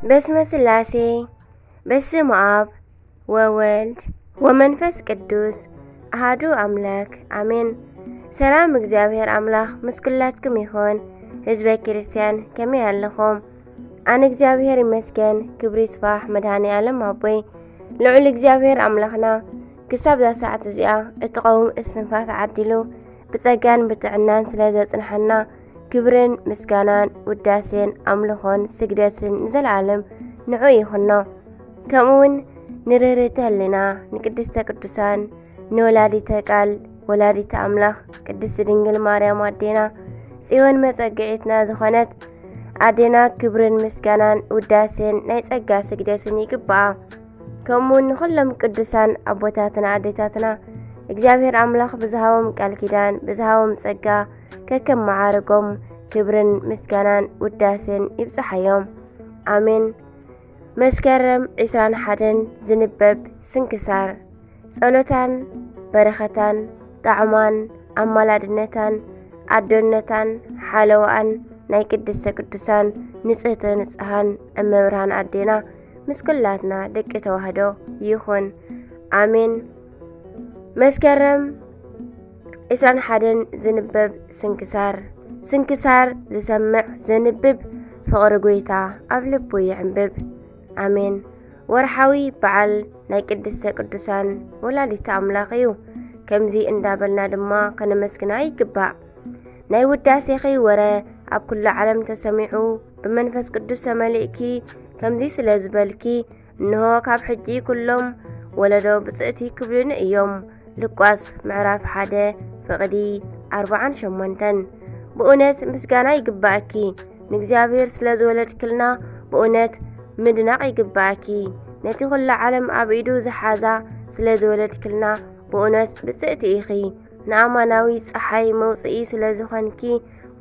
በስመ ስላሴ፣ በስመ አብ ወወልድ ወመንፈስ ቅዱስ አሃዱ አምላክ አሜን። ሰላም እግዚኣብሔር አምላኽ ምስ ኩላትኩም ይኹን። ህዝበ ክርስቲያን ከመይ ኣለኹም? ኣነ እግዚኣብሔር ይመስገን፣ ክብሪ ይስፋሕ መድኃኔ ዓለም ኣቦይ። ልዑል እግዚኣብሔር ኣምላኽና ክሳብ እዛ ሰዓት እዚኣ እትቐውም እስትንፋስ ዓዲሉ ብጸጋን ብጥዕናን ስለ ዘጽንሓና ክብርን ምስጋናን ውዳሴን ኣምልኾን ስግደትን ንዘለዓለም ንዑ ይኹኖ። ከምኡ እውን ንርህርህቲ ህሊና ንቅድስተ ቅዱሳን ንወላዲተ ቃል ወላዲተ ኣምላኽ ቅድስቲ ድንግል ማርያም ኣዴና ጽዮን መጸግዒትና ዝኾነት ኣዴና ክብርን ምስጋናን ውዳሴን ናይ ጸጋ ስግደትን ይግብኣ። ከምኡ ንኹሎም ቅዱሳን ኣቦታትና ኣዴታትና እግዚኣብሔር ኣምላኽ ብዝሃቦም ቃል ኪዳን ብዝሃቦም ጸጋ ከከም መዓርጎም ክብርን ምስጋናን ውዳሴን ይብጽሓዮም። ኣሜን። መስከረም ዕስራን ሓደን ዝንበብ ስንክሳር። ጸሎታን በረኸታን ጣዕማን ኣማላድነታን ኣዶነታን ሓለዋኣን ናይ ቅድስተ ቅዱሳን ንጽህተ ንጽሃን እመብርሃን ኣዴና ምስ ኩላትና ደቂ ተዋህዶ ይኹን። ኣሜን። መስከረም ዕስራን ሓደን ዝንበብ ስንክሳር። ስንክሳር ዝሰምዕ ዘንብብ ፍቕሪ ጐይታ ኣብ ልቡ ይዕንብብ። ኣሜን። ወርሓዊ በዓል ናይ ቅድስተ ቅዱሳን ወላዲተ ኣምላኽ እዩ። ከምዚ እንዳበልና ድማ ከነመስግና ይግባእ። ናይ ውዳሴኺ ወረ ኣብ ኩሉ ዓለም ተሰሚዑ፣ ብመንፈስ ቅዱስ ተመሊእኪ ከምዚ ስለ ዝበልኪ፣ እንሆ ካብ ሕጂ ኩሎም ወለዶ ብጽእቲ ክብሉኒ እዮም። ሉቃስ ምዕራፍ ሓደ ፍቕዲ ኣርባዓን ሸሞንተን። ብእውነት ምስጋና ይግባእኪ፣ ንእግዚኣብሔር ስለ ዝወለድክልና ብእውነት ምድናቕ ይግባእኪ። ነቲ ኩላ ዓለም ኣብ ኢዱ ዝሓዛ ስለ ዝወለድክልና ብእውነት ብጽእቲ ኢኺ። ንኣማናዊ ጸሓይ መውጽኢ ስለ ዝኾንኪ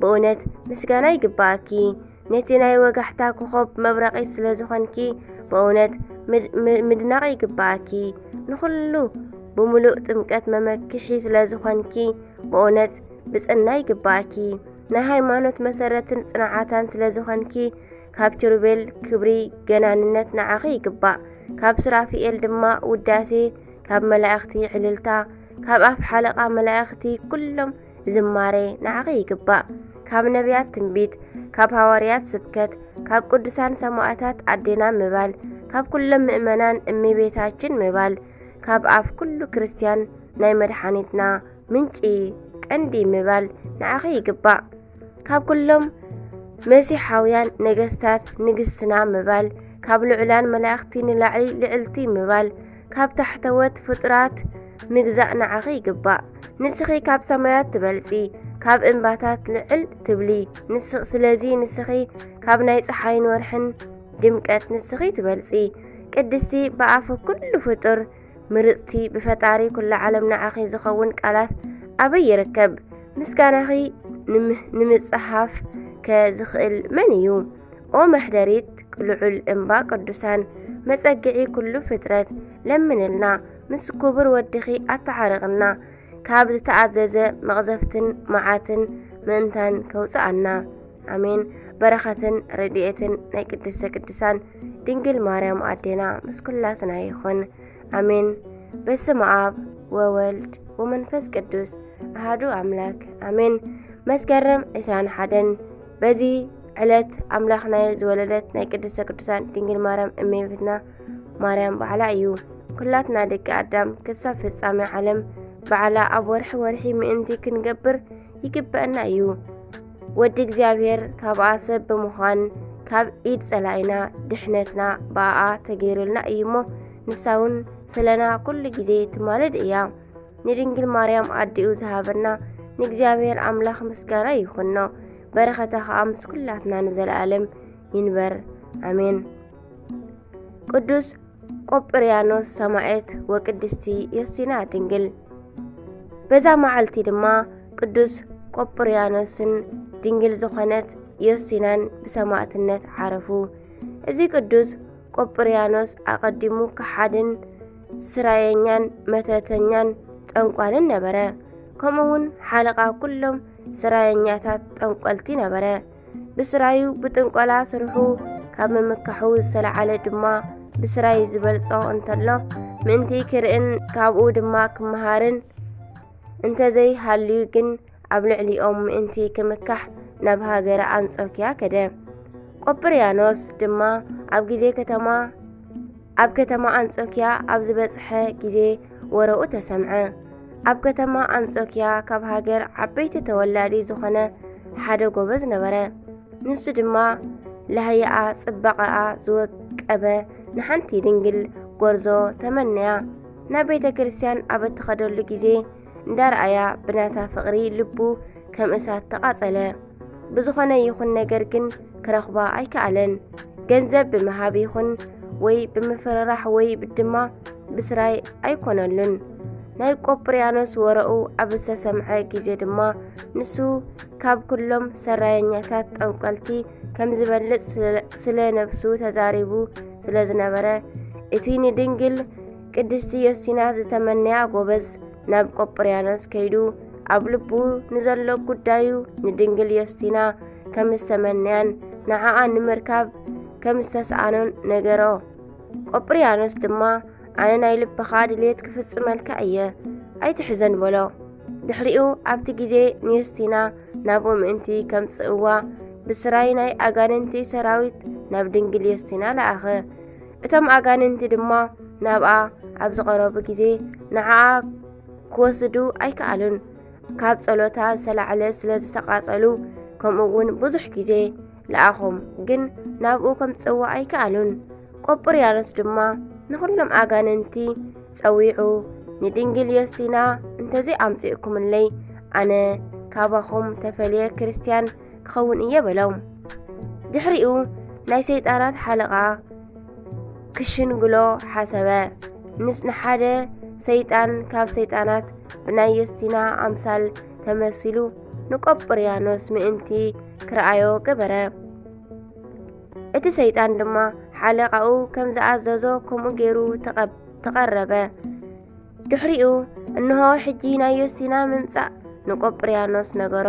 ብእውነት ምስጋና ይግባእኪ። ነቲ ናይ ወጋሕታ ኮኾብ መብረቒ ስለ ዝኾንኪ ብእውነት ምድ-፣ ም-፣ ምድናቕ ይግባእኪ። ንኹሉ ብምሉእ ጥምቀት መመክሒ ስለ ዝኾንኪ ብእውነት ብጽና ይግባእኪ። ናይ ሃይማኖት መሰረትን ጽንዓታን ስለ ዝኾንኪ ካብ ኪሩቤል ክብሪ ገናንነት ንዓኺ ይግባእ። ካብ ሱራፊኤል ድማ ውዳሴ፣ ካብ መላእኽቲ ዕልልታ፣ ካብ ኣፍ ሓለቓ መላእኽቲ ኩሎም ዝማሬ ንዓኺ ይግባእ። ካብ ነቢያት ትንቢት፣ ካብ ሃዋርያት ስብከት፣ ካብ ቅዱሳን ሰማዕታት ኣዴና ምባል፣ ካብ ኩሎም ምእመናን እመቤታችን ምባል፣ ካብ ኣፍ ኩሉ ክርስቲያን ናይ መድሓኒትና ምንጪ ቀንዲ ምባል ንዓኺ ይግባእ። ካብ ኩሎም መሲሓውያን ነገስታት ንግስትና ምባል፣ ካብ ልዑላን መላእኽቲ ንላዕሊ ልዕልቲ ምባል፣ ካብ ታሕተዎት ፍጡራት ምግዛእ ንዓኺ ይግባእ። ንስኺ ካብ ሰማያት ትበልጺ፣ ካብ እምባታት ልዕል ትብሊ። ንስ-፣ ስለዚ ንስኺ ካብ ናይ ጸሓይን ወርሕን ድምቀት ንስኺ ትበልጺ። ቅድስቲ ብኣፈ ኩሉ ፍጡር ምርጽቲ ብፈጣሪ ኩላ ዓለም ንዓኺ ዝኸውን ቃላት ኣበይ ይርከብ? ምስጋናኺ ንም-፣ ንምጽሃፍ ከ ዝኽእል መን እዩ? ኦ መሕደሪት ልዑል እምባ ቅዱሳን፣ መጸግዒ ኩሉ ፍጥረት፣ ለምንልና፣ ምስ ክቡር ወድኺ ኣተዓርቕና፣ ካብ ዝተኣዘዘ መቕዘፍትን መዓትን ምእንታን ከውጽኣና። ኣሜን። በረኸትን ረድኤትን ናይ ቅድስተ ቅዱሳን ድንግል ማርያም ኣዴና ምስ ኩላትና ይኹን። ኣሜን። በስመ ኣብ ወወልድ ወመንፈስ ቅዱስ ኣሃዱ ኣምላክ ኣሜን። መስከረም ዕስራን ሓደን በዚ ዕለት ኣምላኽና ዝወለደት ናይ ቅድስተ ቅዱሳን ድንግል ማርያም እመቤትና ማርያም ባዕላ እዩ። ኩላትና ደቂ ኣዳም ክሳብ ፍጻሜ ዓለም ባዕላ ኣብ ወርሒ ወርሒ ምእንቲ ክንገብር ይግበአና እዩ። ወዲ እግዚኣብሔር ካብኣ ሰብ ብምዃን ካብ ኢድ ጸላኢና ድሕነትና ብኣኣ ተገይሩልና እዩ እሞ፣ ንሳ እውን ስለና ኩሉ ግዜ ትማልድ እያ። ንድንግል ማርያም ኣዲኡ ዝሃበና ንእግዚኣብሔር ኣምላኽ ምስጋና ይኹኖ። በረኸታ ኸኣ ምስ ኩላትና ንዘለኣለም ይንበር። ኣሜን። ቅዱስ ቆጵርያኖስ ሰማዕት ወቅድስቲ ዮስቲና ድንግል። በዛ መዓልቲ ድማ ቅዱስ ቆጵርያኖስን ድንግል ዝኾነት ዮስቲናን ብሰማዕትነት ዓረፉ። እዚ ቅዱስ ቆጵርያኖስ ኣቐዲሙ ከሓድን ስራየኛን መተተኛን ጠንቋልን ነበረ። ከምኡ እውን ሓለቓ ኩሎም ስራየኛታት ጠንቆልቲ ነበረ። ብስራዩ ብጥንቆላ ስርሑ ካብ ምምካሑ ዝተለዓለ ድማ ብስራይ ዝበልጾ እንተሎ ምእንቲ ክርእን ካብኡ ድማ ክመሃርን እንተዘይሃልዩ ግን ኣብ ልዕሊኦም ምእንቲ ክምካሕ ናብ ሃገረ ኣንጾኪያ ከደ። ቆጵርያኖስ ድማ ኣብ ግዜ ከተማ ኣብ ከተማ ኣንጾኪያ ኣብ ዝበጽሐ ግዜ ወረኡ ተሰምዐ። ኣብ ከተማ ኣንጾኪያ ካብ ሃገር ዓበይቲ ተወላዲ ዝኾነ ሓደ ጎበዝ ነበረ። ንሱ ድማ ላህያኣ ጽባቐኣ ዝወቀበ ንሓንቲ ድንግል ጎርዞ ተመነያ። ናብ ቤተ ክርስቲያን ኣብ እትኸደሉ ግዜ እንዳረኣያ ብናታ ፍቕሪ ልቡ ከም እሳት ተቓጸለ። ብዝኾነ ይኹን ነገር ግን ክረኽባ ኣይከኣለን። ገንዘብ ብምሃብ ይኹን ወይ ብምፍርራሕ ወይ ድማ ብስራይ ኣይኮነሉን። ናይ ቆጵርያኖስ ወረኡ ኣብ ዝተሰምዐ ግዜ ድማ ንሱ ካብ ኩሎም ሰራየኛታት ጠንቆልቲ ከም ዝበልጽ ስለ- ስለ ነብሱ ተዛሪቡ ስለ ዝነበረ እቲ ንድንግል ቅድስቲ ዮስቲና ዝተመነያ ጎበዝ ናብ ቆጵርያኖስ ከይዱ ኣብ ልቡ ንዘሎ ጉዳዩ ንድንግል ዮስቲና ከም ዝተመነያን ንዓኣ ንምርካብ ከም ዝተሰኣኖን ነገሮ። ቆጵርያኖስ ድማ ኣነ ናይ ልብኻ ድልየት ክፍጽመልካ እየ ኣይትሕዘን በሎ። ድሕሪኡ ኣብቲ ግዜ ንዮስቲና ናብኡ ምእንቲ ከምጽእዋ ብስራይ ናይ ኣጋንንቲ ሰራዊት ናብ ድንግል ዮስቲና ለኣኸ። እቶም ኣጋንንቲ ድማ ናብኣ ኣብ ዝቐረቡ ግዜ ንዓኣ ክወስዱ ኣይከኣሉን። ካብ ጸሎታ ዝተላዕለ ስለ ዝተቓጸሉ ከምኡ እውን ብዙሕ ግዜ ለኣኾም፣ ግን ናብኡ ከምጽእዋ ኣይከኣሉን። ቆጵርያኖስ ድማ ንኹሎም ኣጋንንቲ ጸዊዑ ንድንግል ዮስቲና እንተዘይ ኣምጺእኩምለይ ኣነ ካባኹም ተፈልየ ክርስትያን ክኸውን እየ በሎም። ድሕሪኡ ናይ ሰይጣናት ሓለቓ ክሽንግሎ ሓሰበ። ንስ ንሓደ ሰይጣን ካብ ሰይጣናት ብናይ ዮስቲና ኣምሳል ተመሲሉ ንቆጵርያኖስ ምእንቲ ክረኣዮ ገበረ። እቲ ሰይጣን ድማ ሓለቓኡ ከም ዝኣዘዞ ከምኡ ገይሩ ተቐብ- ተቐረበ። ድሕሪኡ እንሆ ሕጂ ናይ ዮስቲና ምምጻእ ንቆጵርያኖስ ነገሮ።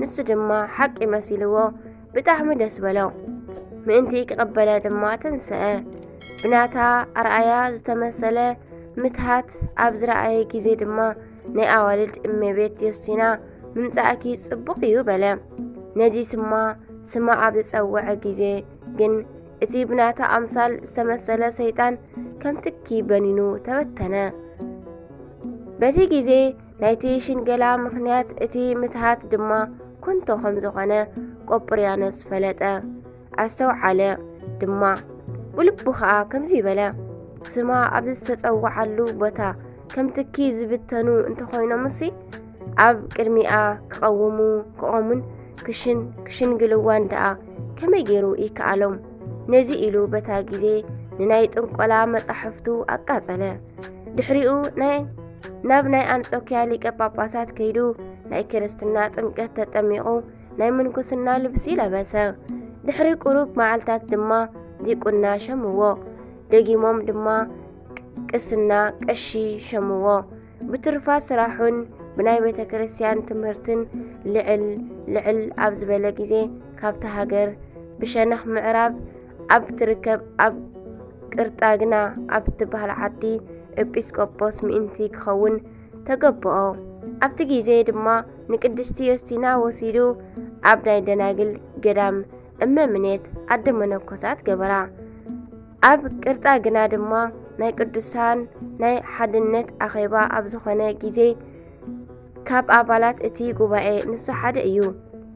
ንሱ ድማ ሓቂ መሲልዎ ብጣዕሚ ደስ በሎ። ምእንቲ ክቕበለ ድማ ተንስአ። ብናታ ኣርኣያ ዝተመሰለ ምትሃት ኣብ ዝረኣየ ግዜ ድማ ናይ ኣዋልድ እመቤት ዮስቲና ምምጻእኪ ጽቡቕ እዩ በለ። ነዚ ስማ ስማ ኣብ ዝጸውዐ ግዜ ግን እቲ ብናታ ኣምሳል ዝተመሰለ ሰይጣን ከም ትኪ በኒኑ ተበተነ። በቲ ግዜ ናይቲ ሽንገላ ምኽንያት እቲ ምትሃት ድማ ኮንቶ ከም ዝኾነ ቆጵርያኖስ ፈለጠ፣ ኣስተውዓለ ድማ። ብልቡ ኸኣ ከምዚ በለ፣ ስማ ኣብ ዝተጸውዓሉ ቦታ ከም ትኪ ዝብተኑ እንተኾይኖምሲ ኣብ ቅድሚኣ ክቐውሙ ክቖሙን ክሽን ክሽንግልዋን ደኣ ከመይ ገይሩ ይከኣሎም? ነዚ ኢሉ በታ ግዜ ንናይ ጥንቆላ መጻሕፍቱ ኣቃጸለ። ድሕሪኡ ናይ ናብ ናይ ኣንጾኪያ ሊቀ ጳጳሳት ከይዱ ናይ ክርስትና ጥምቀት ተጠሚቑ ናይ ምንኩስና ልብሲ ለበሰ። ድሕሪ ቁሩብ መዓልታት ድማ ዲቁና ሸምዎ። ደጊሞም ድማ ቅስና ቀሺ ሸምዎ። ብትሩፋት ስራሑን ብናይ ቤተ ክርስቲያን ትምህርትን ልዕል ልዕል ኣብ ዝበለ ግዜ ካብታ ሃገር ብሸነኽ ምዕራብ ኣብ ትርከብ ኣብ ቅርጣግና ኣብ ትበሃል ዓዲ ኤጲስቆጶስ ምእንቲ ክኸውን ተገብኦ። ኣብቲ ግዜ ድማ ንቅድስቲ ዮስቲና ወሲዱ ኣብ ናይ ደናግል ገዳም እመ ምኔት ኣደ መነኮሳት ገበራ። ኣብ ቅርጣግና ድማ ናይ ቅዱሳን ናይ ሓድነት ኣኼባ ኣብ ዝኾነ ግዜ ካብ ኣባላት እቲ ጉባኤ ንሱ ሓደ እዩ።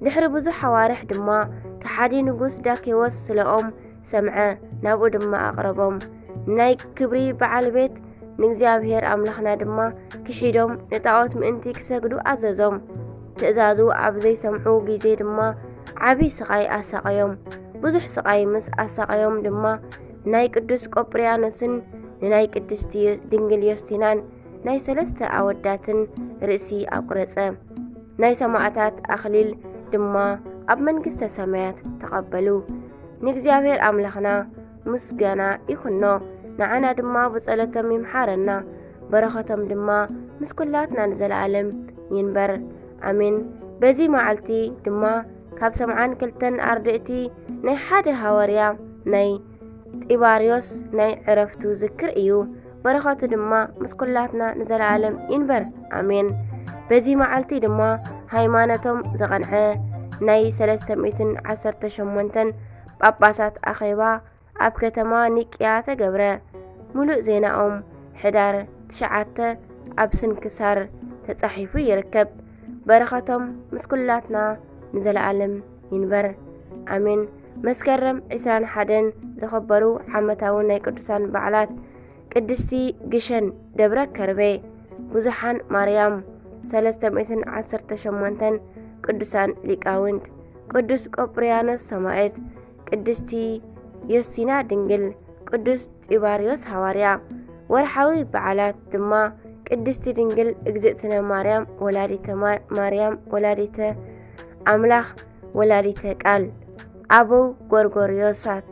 ድሕሪ ብዙሕ ኣዋርሕ ድማ ከሓዲ ንጉስ ዳኬዎስ ስለኦም ሰምዐ፣ ናብኡ ድማ ኣቕረቦም። ናይ ክብሪ በዓል ቤት ንእግዚኣብሔር ኣምላኽና ድማ ክሒዶም ንጣዖት ምእንቲ ክሰግዱ ኣዘዞም። ትእዛዙ ኣብ ዘይሰምዑ ግዜ ድማ ዓቢ ስቓይ ኣሳቐዮም። ብዙሕ ስቓይ ምስ ኣሳቐዮም ድማ ናይ ቅዱስ ቆጵርያኖስን ንናይ ቅድስቲ ድንግል ዮስቲናን ናይ ሰለስተ ኣወዳትን ርእሲ ኣቁረጸ። ናይ ሰማዕታት ኣኽሊል ድማ ኣብ መንግስተ ሰማያት ተቐበሉ። ንእግዚኣብሔር ኣምላኽና ምስጋና ይኹኖ፣ ንዓና ድማ ብጸሎቶም ይምሓረና፣ በረኸቶም ድማ ምስ ኩላትና ንዘለኣለም ይንበር፣ ኣሜን። በዚ መዓልቲ ድማ ካብ ሰብዓን ክልተን ኣርድእቲ ናይ ሓደ ሃዋርያ ናይ ጢባርዮስ ናይ ዕረፍቱ ዝክር እዩ። በረኸቱ ድማ ምስ ኩላትና ንዘለኣለም ይንበር፣ ኣሜን። በዚ መዓልቲ ድማ ሃይማኖቶም ዘቐንዐ ናይ ሰለስተ ሚእትን ዓሰርተ ሸሞንተን ጳጳሳት ኣኼባ ኣብ ከተማ ኒቅያ ተገብረ። ሙሉእ ዜናኦም ሕዳር ትሽዓተ ኣብ ስንክሳር ተጻሒፉ ይርከብ። በረኸቶም ምስ ኩላትና ንዘለኣለም ይንበር፣ ኣሜን። መስከረም ዕስራን ሓደን ዘኸበሩ ዓመታዊ ናይ ቅዱሳን በዓላት ቅድስቲ ግሸን ደብረ ከርቤ፣ ብዙሓን ማርያም፣ ሰለስተ ሚእትን ዓሰርተ ሸሞንተን ቅዱሳን ሊቃውንት፣ ቅዱስ ቆጵርያኖስ ሰማዕት፣ ቅድስቲ ዮስቲና ድንግል፣ ቅዱስ ጢባርዮስ ሃዋርያ። ወርሓዊ በዓላት ድማ ቅድስቲ ድንግል እግዝእትነ ማርያም ወላዲተ ማ-፣ ማርያም ወላዲተ ኣምላኽ ወላዲተ ቃል፣ ኣበው ጎርጎርዮሳት፣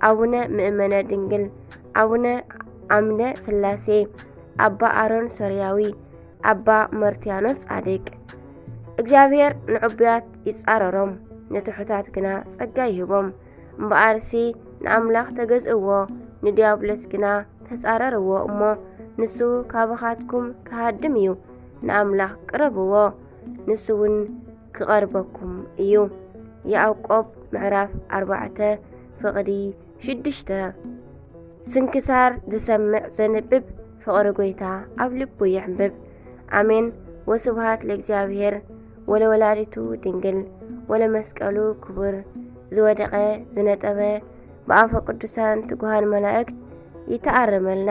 ኣቡነ ምእመነ ድንግል፣ ኣቡነ ኣምደ ስላሴ፣ ኣባ ኣሮን ሶርያዊ፣ ኣባ መርትያኖስ ጻድቅ። እግዚኣብሔር ንዕቡያት ይጻረሮም፣ ንትሑታት ግና ጸጋ ይህቦም። እምበኣርሲ ንኣምላኽ ተገዝእዎ፣ ንዲያብሎስ ግና ተጻረርዎ እሞ፣ ንሱ ካባኻትኩም ክሃድም እዩ። ንኣምላኽ ቅረብዎ፣ ንሱ እውን ክቐርበኩም እዩ። ያዕቆብ ምዕራፍ ኣርባዕተ ፍቕዲ ሽዱሽተ። ስንክሳር ዝሰምዕ ዘንብብ ፍቕሪ ጐይታ ኣብ ልቡ የዕንብብ። ኣሜን። ወስብሃት ለእግዚኣብሔር ወለወላዲቱ ድንግል ወለመስቀሉ ክቡር። ዝወደቐ ዝነጠበ ብኣፈ ቅዱሳን ትጉሃን መላእክት ይተኣረመልና።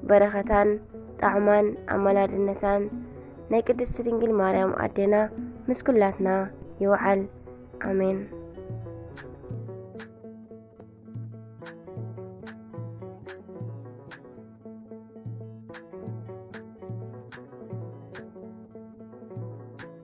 በረኸታን ጣዕማን ኣማላድነታን ናይ ቅድስቲ ድንግል ማርያም ኣዴና ምስ ኩላትና ይውዓል። ኣሜን።